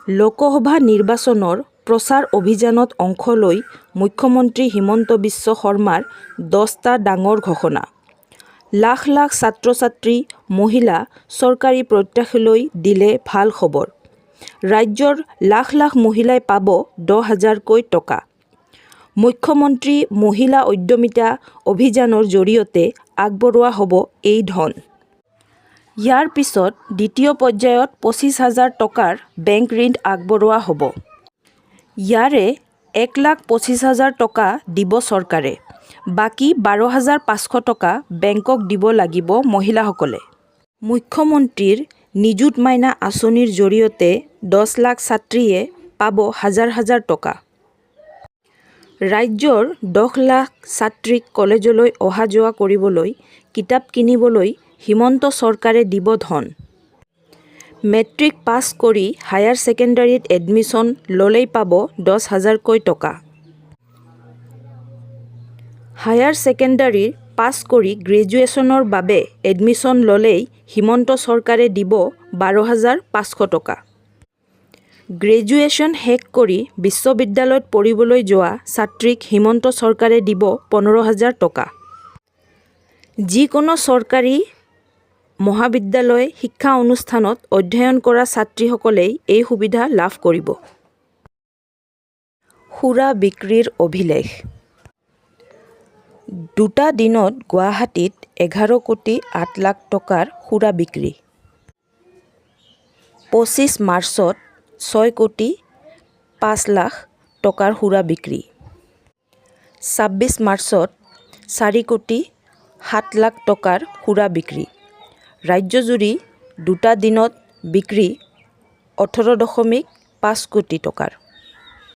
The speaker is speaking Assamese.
লোকসভা নিৰ্বাচনৰ প্ৰচাৰ অভিযানত অংশ লৈ মুখ্যমন্ত্ৰী হিমন্ত বিশ্ব শৰ্মাৰ 10টা ডাঙৰ ঘোষণা। লাখ লাখ ছাত্ৰ-ছাত্ৰী, মহিলা, চৰকাৰী প্ৰত্যাশীলৈ দিলে ভাল খবৰ। ৰাজ্যৰ লাখ লাখ মহিলাই পাব 10 হাজাৰকৈ টকা। মুখ্যমন্ত্ৰী মহিলা উদ্যমিতা অভিযানৰ জৰিয়তে আগবঢ়োৱা হ'ব এই ধন। ইয়াৰ পিছত দ্বিতীয় পৰ্যায়ত 25 হাজাৰ টকাৰ বেংক ঋণ আগবঢ়োৱা হ'ব। ইয়াৰে 1,25,000 টকা দিব চৰকাৰে। বাকী 12,500 টকা বেংকক দিব লাগিব মহিলাসকলে। মুখ্যমন্ত্ৰীৰ নিযুত মাইনা আঁচনিৰ জৰিয়তে 10 লাখ ছাত্ৰীয়ে পাব হাজাৰ হাজাৰ টকা। ৰাজ্যৰ 10 লাখ ছাত্ৰীক কলেজলৈ অহা-যোৱা কৰিবলৈ, কিতাপ কিনিবলৈ হিমন্ত চৰকাৰে দিব ধন। মেট্ৰিক পাছ কৰি হায়াৰ ছেকেণ্ডাৰীত এডমিছন ল'লেই পাব 10 হাজাৰকৈ টকা। হায়াৰ ছেকেণ্ডাৰী পাছ কৰি গ্ৰেজুৱেছনৰ বাবে এডমিছন ল'লেই হিমন্ত চৰকাৰে দিব 12,500 টকা। গ্ৰেজুৱেছন শেষ কৰি বিশ্ববিদ্যালয়ত পঢ়িবলৈ যোৱা ছাত্ৰীক হিমন্ত চৰকাৰে দিব 15 হাজাৰ টকা। যিকোনো চৰকাৰী মহাবিদ্যালয়, শিক্ষা অনুষ্ঠানত অধ্যয়ন কৰা ছাত্ৰীসকলেই এই সুবিধা লাভ কৰিব। সুৰা বিক্ৰীৰ অভিলেখ। দুটা দিনত গুৱাহাটীত 11 কোটি 8 লাখ টকাৰ সুৰা বিক্ৰী। 25 মাৰ্চত 6 কোটি 5 লাখ টকাৰ সুৰা বিক্ৰী। 26 মাৰ্চত 4 কোটি 7 লাখ টকাৰ সুৰা বিক্ৰী। ৰাজ্যজুৰি দুটা দিনত বিক্ৰী 18.5 কোটি টকাৰ।